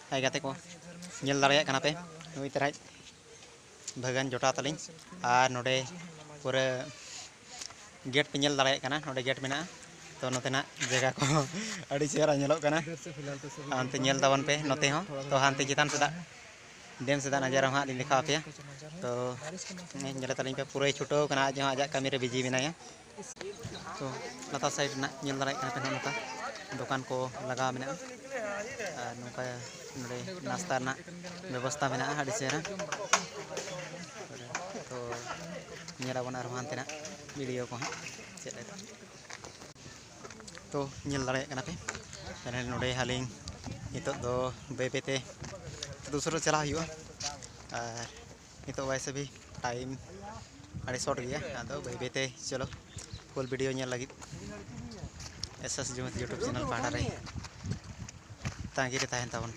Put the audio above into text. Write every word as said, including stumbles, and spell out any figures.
ᱦᱟᱭ ᱜᱟᱛᱮ ᱠᱚ, ᱧᱮᱞ ᱫᱟᱲᱮᱭᱟᱜ ᱠᱟᱱᱟ ᱯᱮ ᱱᱩᱭ ᱛᱟᱨᱟᱡ ᱵᱷᱟᱹᱜᱟᱹᱱ ᱡᱚᱴᱟᱣ ᱛᱟᱹᱞᱤᱧ᱾ ᱟᱨ ᱱᱚᱰᱮ ᱯᱩᱨᱟᱹ ᱜᱮᱴ ᱯᱮ ᱧᱮᱞ ᱫᱟᱲᱮᱭᱟᱜ ᱠᱟᱱᱟ, ᱱᱚᱰᱮ ᱜᱮᱴ ᱢᱮᱱᱟᱜᱼᱟ᱾ ᱛᱚ ᱱᱚᱛᱮᱱᱟᱜ ᱡᱟᱭᱜᱟ ᱠᱚ ᱟᱹᱰᱤ ᱪᱮᱦᱨᱟ ᱧᱮᱞᱚᱜ ᱠᱟᱱᱟ᱾ ᱦᱟᱱᱛᱮ ᱧᱮᱞ ᱛᱟᱵᱚᱱ ᱯᱮ ᱱᱚᱛᱮ ᱦᱚᱸ᱾ ᱛᱚ ᱦᱟᱱᱛᱮ ᱪᱮᱛᱟᱱ ᱥᱮᱫᱟᱜ ᱰᱮᱢ ᱥᱮᱫᱟᱜ ᱱᱟᱡᱟᱨᱟ ᱦᱚᱸ ᱦᱟᱸᱜ ᱞᱤᱧ ᱫᱮᱠᱷᱟᱣ ᱟᱯᱮᱭᱟ᱾ ᱛᱚ ᱧᱮᱞ ᱛᱟᱹᱞᱤᱧ ᱯᱮ, ᱯᱩᱨᱟᱹᱭ ᱪᱷᱩᱴᱟᱹᱣ ᱠᱟᱱᱟ, ᱟᱡ ᱦᱚᱸ ᱟᱡᱟᱜ ᱠᱟᱹᱢᱤ ᱨᱮ ᱵᱤᱡᱤ ᱢᱮᱱᱟᱭᱟ᱾ ᱛᱚ ᱞᱟᱛᱟᱨ ᱥᱟᱭᱤᱰ ᱨᱮᱱᱟᱜ ᱧᱮᱞ ᱫᱟᱲᱮᱭᱟᱜ ᱠᱟᱱᱟ ᱯᱮ, ᱱᱚᱜᱼᱚ ᱱᱚᱝᱠᱟ ᱫᱚᱠᱟᱱ ᱠᱚ ᱞᱟᱜᱟᱣ ᱢᱮᱱᱟᱜᱼᱟ᱾ ᱟᱨ ᱱᱚᱝᱠᱟ ᱱᱚᱰᱮ ᱱᱟᱥᱛᱟ ᱨᱮᱱᱟᱜ ᱵᱮᱵᱚᱥᱛᱷᱟ ᱢᱮᱱᱟᱜᱼᱟ ᱟᱹᱰᱤ ᱪᱮᱦᱨᱟ᱾ ᱛᱚ ᱧᱮᱞᱟᱵᱚᱱ ᱟᱨᱦᱚᱸ ᱦᱟᱱᱛᱮᱱᱟᱜ ᱵᱷᱤᱰᱤᱭᱳ ᱠᱚ ᱦᱟᱸᱜ ᱪᱮᱫ ᱞᱮᱠᱟ᱾ ᱛᱚ ᱧᱮᱞ ᱫᱟᱲᱮᱭᱟᱜ ᱠᱟᱱᱟ ᱯᱮ, ᱛᱟᱦᱞᱮ ᱱᱚᱰᱮ ᱟᱹᱞᱤᱧ ᱱᱤᱛᱚᱜ ᱫᱚ ᱵᱟᱹᱭ ᱵᱟᱹᱭᱛᱮ ᱫᱩᱥᱨᱟᱹ ᱪᱟᱞᱟᱜ ᱦᱩᱭᱩᱜᱼᱟ᱾ ᱟᱨ ᱱᱤᱛᱚᱜ ᱵᱟᱭ ᱥᱟᱹᱵᱤ ᱴᱟᱭᱤᱢ ᱟᱹᱰᱤ ᱥᱚᱨᱴ ᱜᱮᱭᱟ, ᱟᱫᱚ ᱵᱟᱹᱭ ᱵᱟᱹᱭᱛᱮ ᱪᱚᱞᱚ ᱯᱷᱩᱞ ᱵᱷᱤᱰᱤᱭᱳ ᱧᱮᱞ ᱞᱟᱹᱜᱤᱫ ᱮᱥ ᱮᱥ ᱡᱩᱢᱤᱫ ᱭᱩᱴᱩᱵᱽ ᱪᱮᱱᱮᱞ ᱯᱟᱦᱴᱟ ᱨᱮ ᱛᱟᱺᱜᱤ ᱨᱮ ᱛᱟᱦᱮᱱ ᱛᱟᱵᱚᱱ᱾